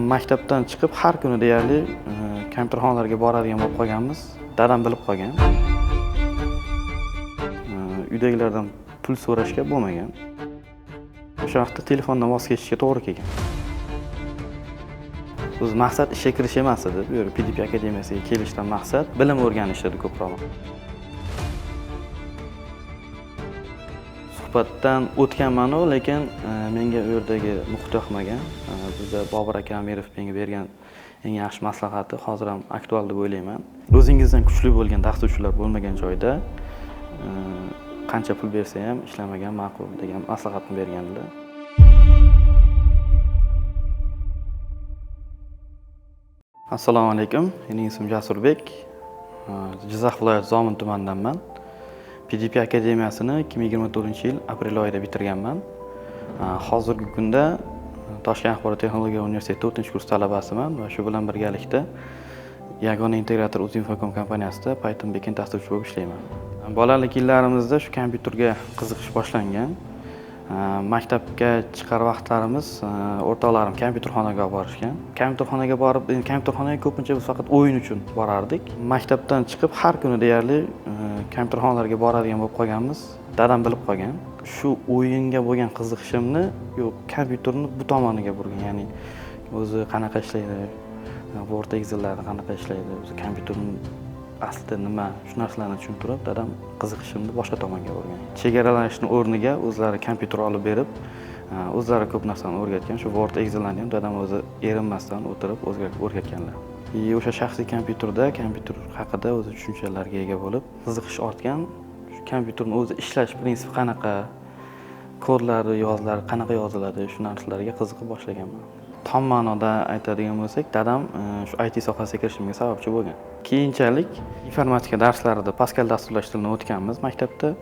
Maktabdan chiqib har kuni deyarli kompyuterxonalarga boradigan bo'lib qolganmiz. Dadam bilib qolgan. Uydagilardan pul so'rashga bo'lmagan. O'sha vaqtda telefondan voz kechishga to'g'ri kelgan. O'zi maqsad ishga kirish emas edi. Bu yerga PDP akademiyasiga kelishdan maqsad bilim o'rganish edi ko'proq. Suhbatdan o'tganman-u, lekin menga u yerdagi muhit yoqmagan. Bizda Bobur aka Amirov menga bergan eng yaxshi maslahati hozir ham aktual deb o'ylayman. O'zingizdan kuchli bo'lgan dasturchilar bo'lmagan joyda qancha pul bersa ham ishlamagan ma'qul degan maslahatni bergandilar. Assalomu alaykum. Mening ismim Jasurbek. Jizzax viloyati Zomin tumanidanman. PDP akademiyasini 2024-yil aprel oyida bitirganman. Hozirgi kunda Toshkent axborot texnologiya universiteti 4-kurs talabasiman va shu bilan birgalikda yagona integrator Uzinfocom kompaniyasida Python backend dasturchi bo'lib ishlayman. Bolalik yillarimizda shu kompyuterga qiziqish boshlangan. Maktabga chiqar vaqtlarimiz o'rtoqlarim kompyuterxonaga olib borishgan. Kompyuterxonaga borib, endi kompyuterxonaga ko'pincha biz faqat o'yin uchun borardik. Maktabdan chiqib har kuni deyarli kompyuterxonalarga boradigan bo'lib qolganmiz. Dadam bilib qolgan. Shu o'yinga bo'lgan qiziqishimni yo'q, kompyuterni bu tomoniga burgan, ya'ni o'zi qanaqa ishlaydi, Word, Excel'larda qanaqa ishlaydi, o'zi kompyuterning aslida nima, shu narsalarni tushuntirib, dadam qiziqishimni boshqa tomonga burgan. Chegaralanishni o'rniga o'zlari kompyuter olib berib, o'zlari ko'p narsani o'rgatgan. Shu Word, Excel'larni ham dadam o'zi erinmasdan o'tirib o'rgatganlar. O'sha shaxsiy kompyuterda kompyuter haqida o'zi tushunchalarga ega bo'lib, qiziqish ortgan. Shu kompyuterni o'zi ishlash prinsipi qanaqa, kodlari, yozilari qanaqa yoziladi, shu narsalarga qiziqib boshlaganman. Tom ma'noda aytadigan bo'lsak, dadam shu IT sohasiga kirishimga sababchi bo'lgan. Keyinchalik informatika darslarida Pascal dasturlash tilini o'tganmiz maktabda.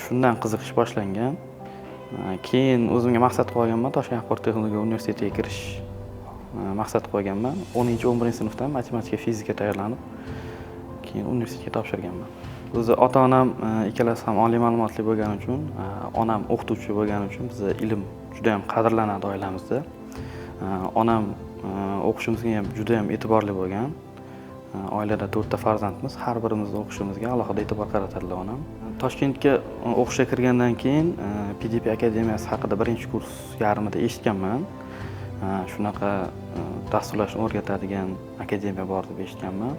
Shundan qiziqish boshlangan. Keyin o'zimga maqsad qo'yganman, Toshkent axborot texnologiya universitetiga kirish maqsad qo'yganman. 10-11 sinfdan matematika, fizika tayyorlanib, keyin universitetga topshirganman. O'zi ota-onam ikkalasi ham oliy ma'lumotli bo'lgani uchun, onam o'qituvchi bo'lgani uchun bizda ilm juda ham qadrlanadi oilamizda. Onam o'qishimizga ham juda ham e'tiborli bo'lgan. Oilada 4 ta farzandmiz, har birimizni o'qishimizga alohida e'tibor qaratadilar onam. Toshkentga o'qishga kirgandan keyin PDP akademiyasi haqida birinchi kurs yarmida eshitganman. Shunaqa dasturlashni o'rgatadigan akademiya bor deb eshitganman.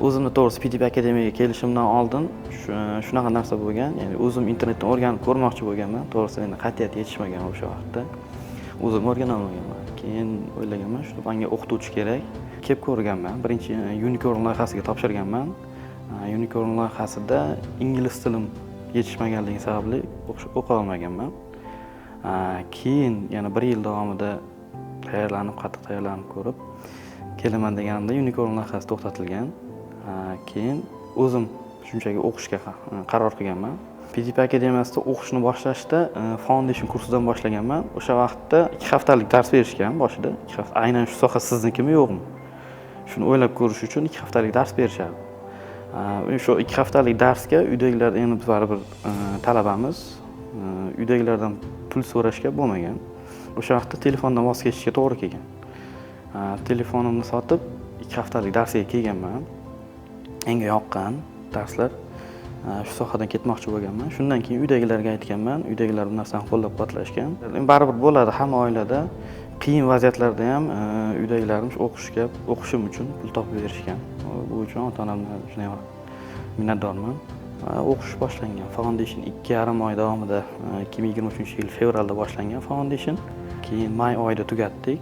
O'zimni to'g'risi PDP akademiyaga kelishimdan oldin shunaqa narsa bo'lgan, ya'ni o'zim internetdan o'rganib ko'rmoqchi bo'lganman. To'g'risi endi qat'iyat yetishmagan o'sha vaqtda. O'zim o'rgana olmaganman. Keyin o'ylaganman, shu menga o'qituvchi kerak. Kelib ko'rganman. Birinchi Unicorn loyihasiga topshirganman. Unicorn loyihasida ingliz tilim yetishmaganligi sababli o'qiy olmaganman. Keyin yana bir yil davomida tayyorlanib, qattiq tayyorlanib ko'rib kelaman deganimda Unicorn loyihasi to'xtatilgan. Keyin o'zim shunchaki o'qishga qaror qilganman. PDP akademiyasida o'qishni boshlashda foundation kursidan boshlaganman. O'sha vaqtda 2 haftalik dars berishgan boshida. 2 hafta aynan shu soha siznikimi yo'qmi? Shuni o'ylab ko'rish uchun 2 haftalik dars berishardi. Shu 2 haftalik darsga uydagilar, endi biz baribir talabamiz, uydagilardan pul so'rashga bo'lmagan. O'sha vaqtda telefondan voz kechishga to'g'ri kelgan. Telefonimni sotib 2 haftalik darsga kelganman. Menga yoqqan darslar, shu sohadan ketmoqchi bo'lganman. Shundan keyin uydagilarga aytganman. Uydagilar bu narsani qo'llab-quvvatlashgan. Endi baribir bo'ladi, hamma oilada qiyin vaziyatlarda ham uydagilarim shu o'qishim uchun pul topib berishgan. Bu uchun ota-onamdan juda ham minnatdorman. O'qish boshlangan. Foundation 2,5 oy davomida 2023-yil fevralda boshlangan foundation. Keyin may oyida tugatdik.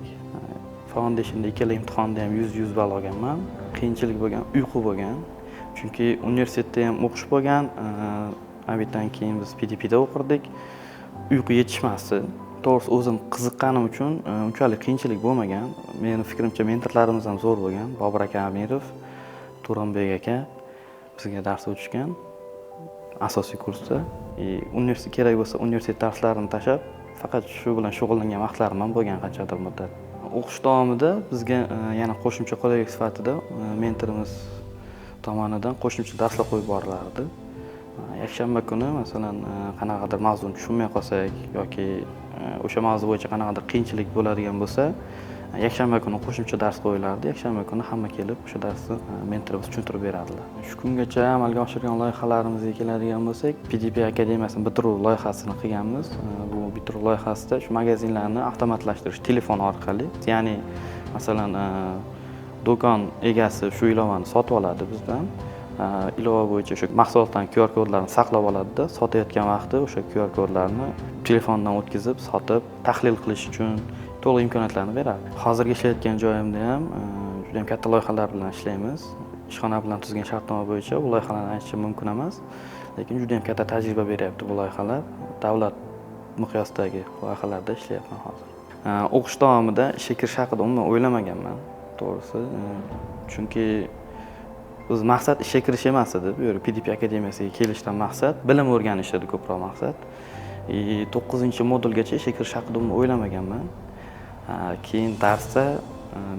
Foundationda ikkala imtihonda ham 100 ball olganman. Qiyinchilik bo'lgan, uyqu bo'lgan. Chunki universitetda ham o'qish bo'lgan, обед dan keyin biz PDPda o'qirdik. Uyqu yetishmasdi. To'g'risi o'zim qiziqqanim uchun unchalik qiyinchilik bo'lmagan. Meni fikrimcha mentorlarimiz ham zo'r bo'lgan. Bobur aka Amirov, Turonbek aka bizga dars o'tishgan asosiy kursda. Universitet kerak bo'lsa universitet darslarini tashlab, faqat shu bilan shug'ullangan vaqtlarim ham bo'lgan qanchadir muddat. O'qish davomida bizga yana qo'shimcha qulaylik sifatida mentorimiz tomonidan qo'shimcha darslar qo'yib borilardi. Yakshanba kuni masalan qanaqadir mavzuni tushunmay qolsak yoki o'sha mavzu bo'yicha qanaqadir qiyinchilik bo'ladigan bo'lsa, Yakshanba kuni qo'shimcha dars qo'yilardi. Yakshanba kuni hamma kelib o'sha darsni mentorimiz tushuntirib beradilar. Shu kungacha amalga oshirgan loyihalarimizga keladigan bo'lsak, PDP akademiyasini bitiruv loyihasini qilganmiz. Bu bitiruv loyihasida shu magazinlarni avtomatlashtirish telefon orqali, ya'ni masalan do'kon egasi shu ilovani sotib oladi bizdan. Ilova bo'yicha shu mahsulotlarning QR kodlarini saqlab oladida, sotayotgan vaqti o'sha QR kodlarni telefondan o'tkazib, sotib, tahlil qilish uchun to'liq imkoniyatlarni beradi. Hozirgi ishlayotgan joyimda ham juda ham katta loyihalar bilan ishlaymiz. Ishxona bilan tuzgan shartnoma bo'yicha bu loyihalarni aytishim mumkin emas, lekin juda ham katta tajriba beryapti bu loyihalar. Davlat miqyosidagi loyihalarda ishlayapman hozir. O'qish davomida ishga kirish haqida umuman o'ylamaganman, to'g'risi. Chunki o'zi maqsad ishga kirish emas edi. Bu yerga PDP akademiyasiga kelishdan maqsad bilim o'rganish edi, ko'proq maqsad. 9-modulgacha ishga kirish haqida umuman o'ylamaganman. Keyin darsda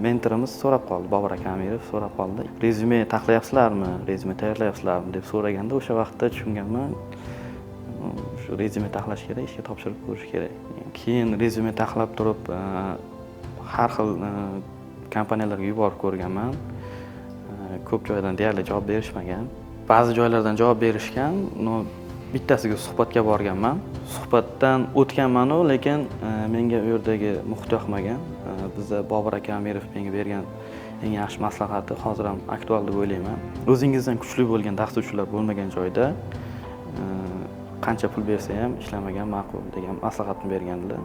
mentorimiz so'rab qoldi, Bobur aka Amirov so'rab qoldi. Rezyume taxlayapsizlarmi, rezyume tayyorlayapsizlarmi deb so'raganda o'sha vaqtda tushunganman. Shu rezyume taxlash kerak, ishga topshirib ko'rish kerak. Keyin rezyume taxlab turib, har xil kompaniyalarga yuborib ko'rganman. Ko'p joydan deyarli javob berishmagan. Ba'zi joylardan javob berishgan, no bittasiga suhbatga borganman. Suhbatdan o'tganman-u, lekin menga u yerdagi muhit yoqmagan. Bizda Bobur aka Amirov menga bergan eng yaxshi maslahati hozir ham aktual deb o'ylayman. O'zingizdan kuchli bo'lgan dasturchilar bo'lmagan joyda qancha pul bersa ham ishlamagan ma'qul degan maslahatni bergandilar.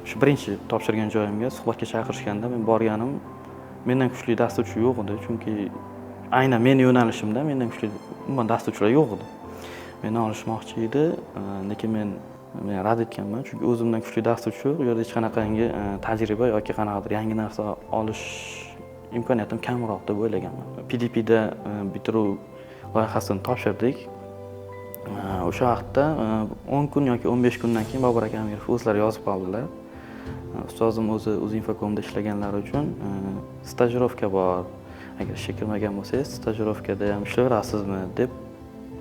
Shu birinchi topshirgan joyimga suhbatga chaqirishganda men borganim, mendan kuchli dasturchi yo'q edi, chunki aynan meni yo'nalishimda mendan kuchli umuman dasturchilar yo'q edi. Meni olishmoqchi edi, lekin men rad etganman, chunki o'zimdan kuchli dasturchi yo'q, u yerda hech qanaqangi tajriba yoki qanaqadir yangi narsa olish imkoniyatim kamroq deb o'ylaganman. PDPda bitiruv loyihasini topshirdik. O'sha vaqtda 10 kun yoki 15 kundan keyin Bobur aka Amirov o'zlari yozib qoldilar. Ustozim o'zi Uzinfocomda ishlaganlari uchun stajirovka bor. Agar ishga kirmagan bo'lsangiz, stajirovkada ham ishlayverasizmi deb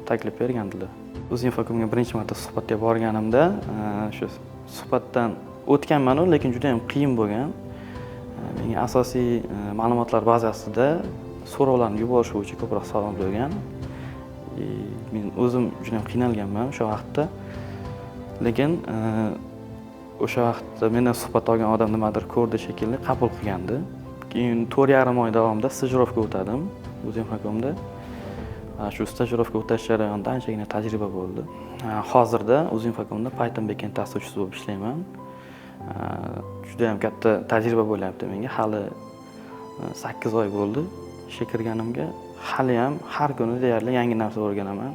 taklif bergandilar. Uzinfocomga birinchi marta suhbatga borganimda shu suhbatdan o'tganman-u, lekin juda ham qiyin bo'lgan. Menga asosiy ma'lumotlar bazasida so'rovlarni yuborish bo'yicha ko'proq savol bo'lgan. Men o'zim juda ham qiynalganman o'sha vaqtda. Lekin o'sha vaqtda mendan suhbat olgan odam nimadir ko'rdi shekilli, qabul qilgandi. Keyin 4,5 oy davomida stajirovka o'tadim Uzinfocomda. Shu stajirovka o'tash jarayonida anchagina tajriba bo'ldi. Hozirda Uzinfocomda Python backend dasturchisi bo'lib ishlayman. Juda ham katta tajriba bo'lyapti menga. Hali 8 oy bo'ldi ishga kirganimga. Hali ham har kuni deyarli yangi narsa o'rganaman.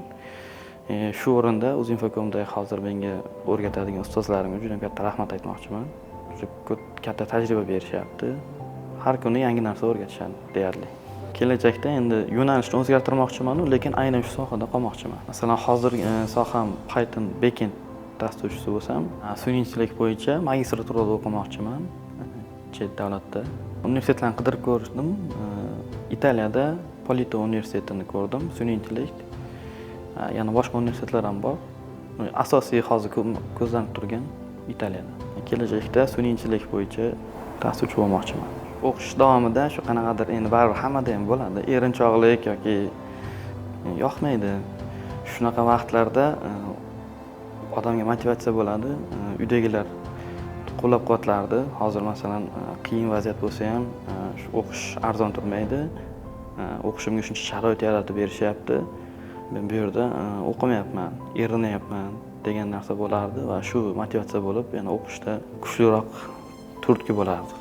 Shu o'rinda Uzinfocomda hozir menga o'rgatadigan ustozlarimga juda ham katta rahmat aytmoqchiman. Juda katta tajriba berishyapti. Har kuni yangi narsa o'rgatishadi deyarli. Kelajakda endi yo'nalishni o'zgartirmoqchiman, lekin aynan shu sohada qolmoqchiman. Masalan, hozir soham Python backend dasturchisi bo'lsam, sun'iy intellekt bo'yicha magistraturada o'qimoqchiman chet davlatda. Universitetlarni qidirib ko'rdim. Italiyada Polito universitetini ko'rdim, sun'iy intellekt. Yana boshqa universitetlar ham bor. Asosiy hozir ko'zlanib turgan Italiyada. Kelajakda sun'iy intellekt bo'yicha dasturchi bo'lmoqchiman. O'qish davomida shu qanaqadir endi baribir hammada ham bo'ladi, erinchoqlik yoki yoqmaydi. Shunaqa vaqtlarda odamga motivatsiya bo'ladi, uydagilar qo'llab-quvvatlardi. Hozir masalan qiyin vaziyat bo'lsa ham shu o'qish arzon turmaydi. O'qishimga shuncha sharoit yaratib berishyapti. Men bu yerda o'qimayapman, erinyapman degan narsa bo'lardi va shu motivatsiya bo'lib, yana o'qishda kuchliroq turtki bo'lardi.